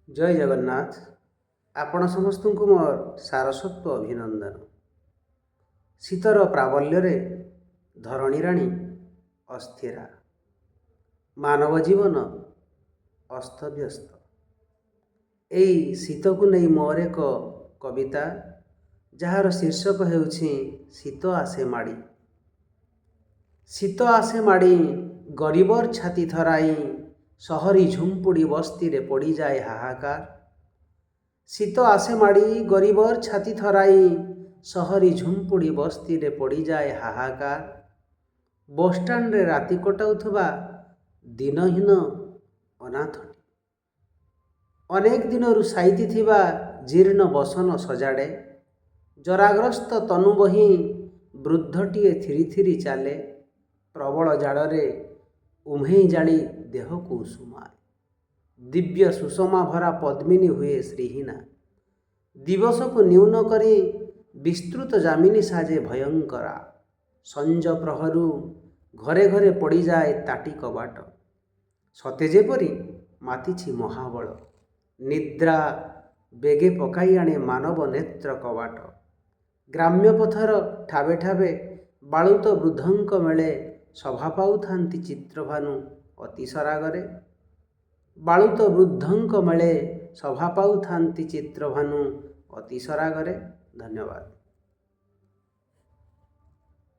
ଜୟ ଜଗନ୍ନାଥ। ଆପଣ ସମସ୍ତଙ୍କୁ ମୋର ସାରସ୍ୱତ ଅଭିନନ୍ଦନ। ଶୀତର ପ୍ରାବଲ୍ୟରେ ଧରଣୀ ରାଣୀ ଅସ୍ଥିରା, ମାନବ ଜୀବନ ଅସ୍ତବ୍ୟସ୍ତ। ଏଇ ଶୀତକୁ ନେଇ ମୋର ଏକ କବିତା, ଯାହାର ଶୀର୍ଷକ ହେଉଛି ଶୀତ ଆସେ ମାଡ଼ି। ଶୀତ ଆସେ ମାଡ଼ି ଗରିବର ଛାତି ଥରାଇ, ସହରୀ ଝୁମ୍ପୁଡ଼ି ବସ୍ତିରେ ପଡ଼ିଯାଏ ହାହାକାର। ଶୀତ ଆସେ ମାଡ଼ି ଗରିବର ଛାତି ଥରାଇ, ସହରୀ ଝୁମ୍ପୁଡ଼ି ବସ୍ତିରେ ପଡ଼ିଯାଏ ହାହାକାର। ବସଷ୍ଟାଣ୍ଡରେ ରାତି କଟାଉଥିବା ଦିନହୀନ ଅନାଥଟି ଅନେକ ଦିନରୁ ସାଇତି ଥିବା ଜୀର୍ଣ୍ଣ ବସନ ସଜାଡ଼େ। ଜରାଗ୍ରସ୍ତ ତନୁ ବହି ବୃଦ୍ଧଟିଏ ଥିରି ଥିରି ଚାଲେ। ପ୍ରବଳ ଜାଡ଼ରେ ଉମେଇ ଜାଳି ଦେହକୁ ଉଷୁମାଏ। ଦିବ୍ୟ ସୁଷମା ଭରା ପଦ୍ମିନୀ ହୁଏ ଶ୍ରୀହୀନା। ଦିବସକୁ ନ୍ୟୁନ କରି ବିସ୍ତୃତ ଯାମିନୀ ସାଜେ ଭୟଙ୍କରା। ସଞ୍ଜ ପ୍ରହରୁ ଘରେ ଘରେ ପଡ଼ିଯାଏ ତାଟି କବାଟ, ସତେ ଯେପରି ମାତିଛି ମହାବଳ। ନିଦ୍ରା ବେଗେ ପକାଇ ଆଣେ ମାନବ ନେତ୍ର କବାଟ। ଗ୍ରାମ୍ୟ ପଥର ଠାବେ ଠାବେ ବାଳୁତ ବୃଦ୍ଧଙ୍କ ମେଳେ ସଭା ପାଉଥାନ୍ତି ଚିତ୍ରଭାନୁ ଅତି ସରାଗରେ। ବାଳୁତ ବୃଦ୍ଧଙ୍କ ମେଳେ ସଭା ପାଉଥାନ୍ତି ଚିତ୍ରଭାନୁ ଅତି ସରାଗରେ। ଧନ୍ୟବାଦ।